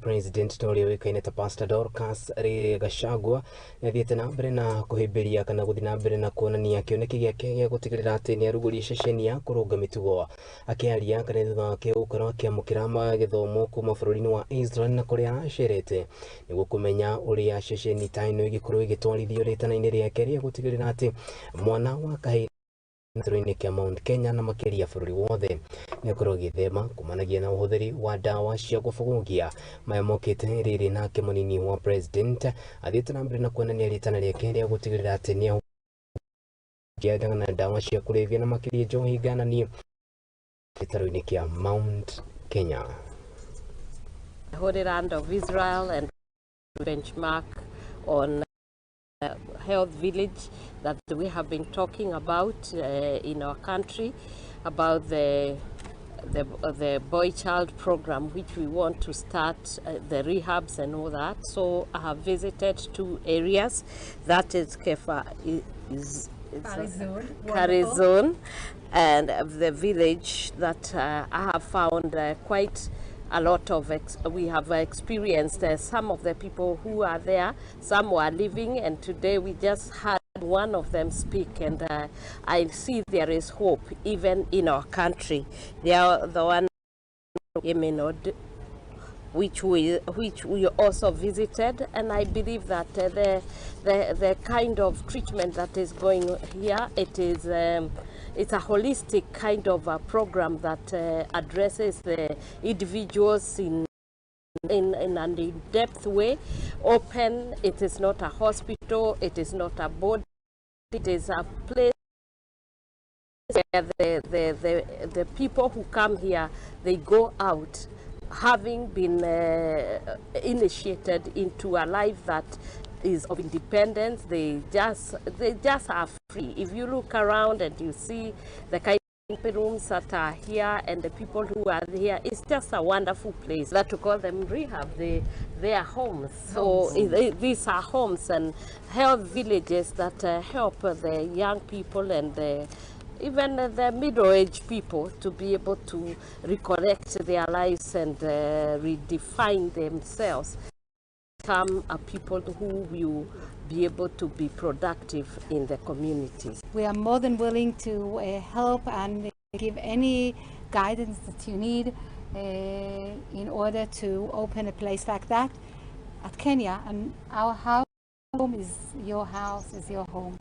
President na ũrĩa ũĩkaine ta Pastor Dorcas Gachagua nĩathiĩte na mbere na kũhĩmbĩria kana gũthiĩ na mbere na kuonania kĩoneki gĩake gĩa gũtigĩrĩra atĩ nĩarugũria ceceni ya kũrũnga mĩtugo. Akĩaria kana thutha wake gũkorwo akĩamũkĩra gĩthomo kuma bũrũri-inĩ wa Israel na kũrĩa aracerete nĩguo kũmenya ũrĩa ceceni ta ĩno ĩgĩkorwo ĩgĩtwarithio rĩtana-inĩ rĩake rĩa gũtigĩrĩra atĩ mwana wa kahĩĩ gĩtarũ-inĩ kĩa Mount Kenya na makĩria bũrũri wothe nĩakorwo agĩthema kumanagia na ũhũthĩri wa ndawa cia kũbũgũgia. Maya mokĩte rĩrĩ nake mũnini wa president athiĩte na mbere na kuonania rĩtana rĩake rĩa gũtigĩrĩra atĩ nĩahukia na ndawa cia kũrebia na makĩria njohi ngananie gĩtarũ-inĩ kĩa Mount Kenya. The Holy Land of Israel and benchmark on health village that we have been talking about in our country, about the boy child program, which we want to start, the rehabs and all that. So I have visited two areas, that is Kefa is Zone and the village that I have found quite a lot of we have experienced some of the people who are there, some were living, and today we just had one of them speak, and I see there is hope even in our country. They are the one Yemenod, which we also visited, and I believe that the kind of treatment that is going here, it's a holistic kind of a program that addresses the individuals in an in-depth way, open. It is not a hospital, it is not a board, it is a place where the people who come here, they go out having been initiated into a life that is of independence. They just are free. If you look around and you see the kind of rooms that are here and the people who are here, it's just a wonderful place. That to call them rehab, they are homes. So these are homes and health villages that help the young people and the even the middle-aged people to be able to recollect their lives and redefine themselves, become a people who will be able to be productive in the communities. We are more than willing to help and give any guidance that you need in order to open a place like that at Kenya. And our home is your house, is your home.